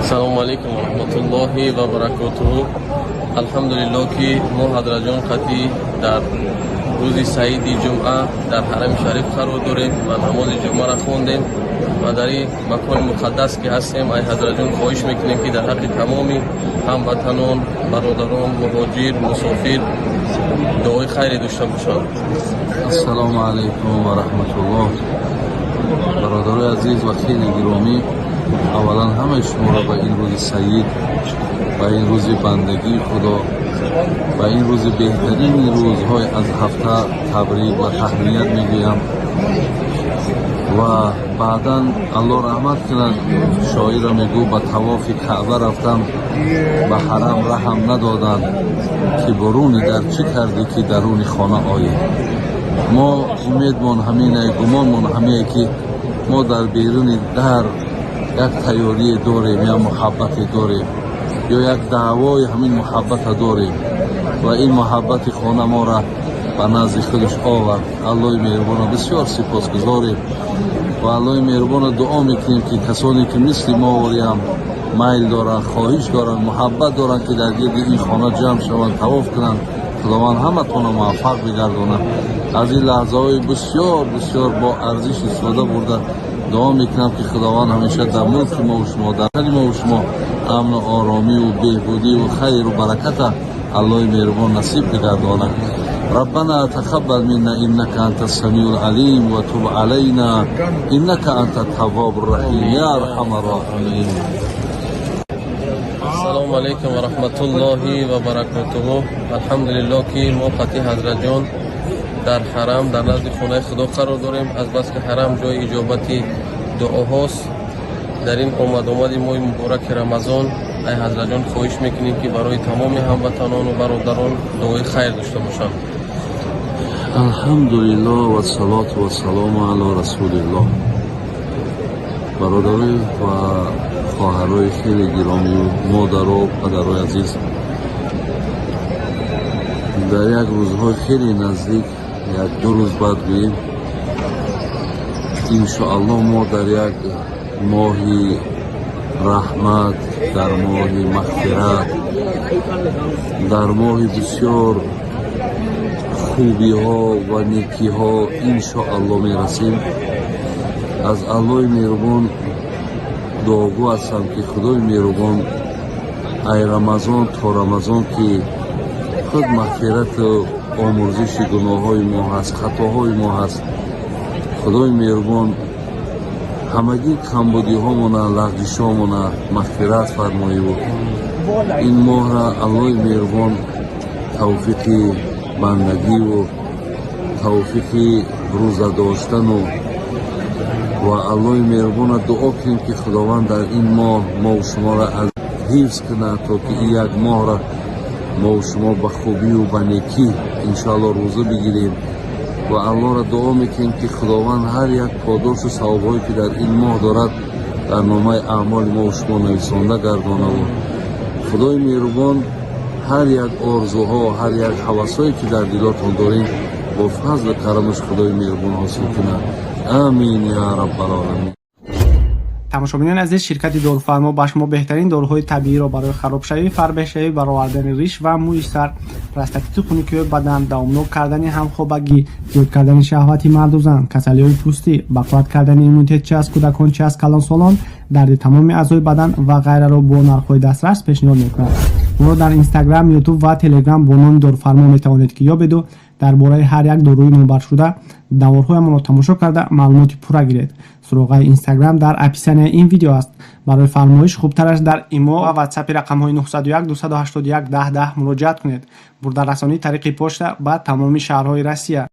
Ассалому алайкум ва раҳматуллоҳи ва баракотуҳу. Алҳамдулиллоҳ, ки мо ҳазратҷон қатӣ дар рӯзи саиди ҷумъа дар Ҳарами Шариф қарор дорем ва намози ҷумъаро хондем ва дар ин макони муқаддас ки ҳастем, ай ҳазратҷон хоҳиш мекунем, ки дар ҳаққи тамоми ҳамватанон, бародарон, муҳоҷир, мусофир дуои хайре дошта бошанд. Ассалому алайкум ва раҳматуллоҳ. Бародарои азиз ва хеле гиромӣ, аввалан ҳамаи шуморо ба ин рӯзи саид, ба ин рӯзи бандагии Худо, ба ин рӯзи беҳтарини рӯзҳои аз ҳафта табрик ва таҳният мегӯям. Ва баъдан, Аллоҳ раҳмат кунад шоира, мегӯ: «Ба тавофи Каъба рафтам, ба ҳарам раҳам надоданд, ки буруни дар чӣ кардӣ, ки даруни хона оӣ». Мо умедмон ҳамине, гумонмон ҳамие, ки мо дар беруни дар як тайёрие дорем, як муҳаббате дорем ё як даъвои ҳамин муҳаббата дорем ва ин муҳаббати хона моро ба назди худаш овард. Аллоҳи меҳрубона бисёр сипосгузорем ва Аллоҳи меҳрубона дуо мекунем, ки касоне ки мисли мо ориам майл доранд, хоҳиш доранд, муҳаббат доранд, ки дар гирди ин хона ҷамъ шаванд, тавоф кунанд, Худованд ҳаматонро муваффақ бигардонад. Аз ин лаҳзаҳои бисёр бисёр бо арзиш истифода бурда, дуо мекунам, ки Худованд ҳамеша дар мулки мову шумо, дар ватани мову шумо амну оромиву беҳбудиву хайру бараката Аллоҳи меҳрубон насиб бигардонад. ربنا تقبل منا إنك أنت السميع العليم وتب علينا إنك أنت التواب الرحيم يا أرحم الراحمين. Ассалому алайкум ва раҳматуллоҳи ва баракотуҳу. Алҳамдулиллоҳ, ки мо қатӣ ҳазратҷон дар ҳарам, дар назди хонаи Худо қарор дорем. Азбаски ҳарам ҷои иҷобати дуоҳост, дар ин омадомади моҳи мубораки Рамазон ай ҳазратҷон хоҳиш мекунем, ки барои тамоми ҳамватанону бародарон дуои хайр дошта бошанд. Алҳамдулиллоҳ вассалоту вассалому ало расулиллоҳ. Бародарои ва хоҳарои хеле гиромию модаро, падарои азиз, дар як рӯзҳои хеле наздик, як ду рӯз баъд гӯем, иншоаллоҳ, мо дар як моҳи раҳмат, дар моҳи мағфират, дар моҳи бисёр хубиҳо ва некиҳо иншоаллоҳ мерасем. Аз Аллоҳи меҳрубон дуогӯ ҳастам, ки Худои меҳрубон ай Рамазон то Рамазон, ки худ мағфирату омӯрзиши гуноҳҳои мо ҳаст, хатоҳои мо ҳаст, Худои меҳрубон ҳамагӣ камбудиҳомона, лағзишҳомона мағфират фармоиву ин моҳра Аллоҳи меҳрубон тавфиқи бандагиву тавфиқи рӯза доштану ва Аллоҳи меҳрубона дуо кунем, ки Худованд дар ин моҳ мову шуморо аз ҳифз кунад, то ки ин як моҳра мову шумо ба хубиву ба некӣ иншоаллоҳ рӯза бигирем. Ва Аллоҳро дуо мекунем, ки Худованд ҳар як подошу савобҳое, ки дар ин моҳ дорад, дар номаи аъмоли мову шумо нависонда гардонаву Худои меҳрубон ҳар як орзуҳо, ҳар як ҳавасҳое, ки дар дилотон дорем, бо фазлу карамаш Худои меҳрубон ҳосил кунад. Амин я раббалоламин. Тамошобинони азиз, ширкати Доруфармо ба шумо беҳтарин доруҳои табииро барои харобшавӣ, фарбеҳшавӣ, баровардани риш ва мӯи сар, простатиту хунукиҳои бадан, давомнок кардани ҳамхобагӣ, зиёд кардани шаҳвати марду зан, касалиҳои пӯстӣ, бақувват кардани иммунитет чи аз кӯдакон, чи аз калонсолон, дарди тамоми аъзои бадан ва ғайраро бо нархҳои дастрас пешниҳод мекунад. Моро дар Инстаграм, Ютуб ва Телеграм бо номи Доруфармо метавонед ки ёбеду дар бораи ҳар як доруи номбаршуда наворҳоямонро тамошо карда, маълумоти пурра гиред. Суроғаи Инстаграм дар описанияи ин видео аст. Барои фармоиш хубтараш дар Имо ва Ватсапи рақамҳои 901 281 10 10 муроҷиат кунед. Бурдарасонӣ тариқи почта ба тамоми шаҳрҳои Россия.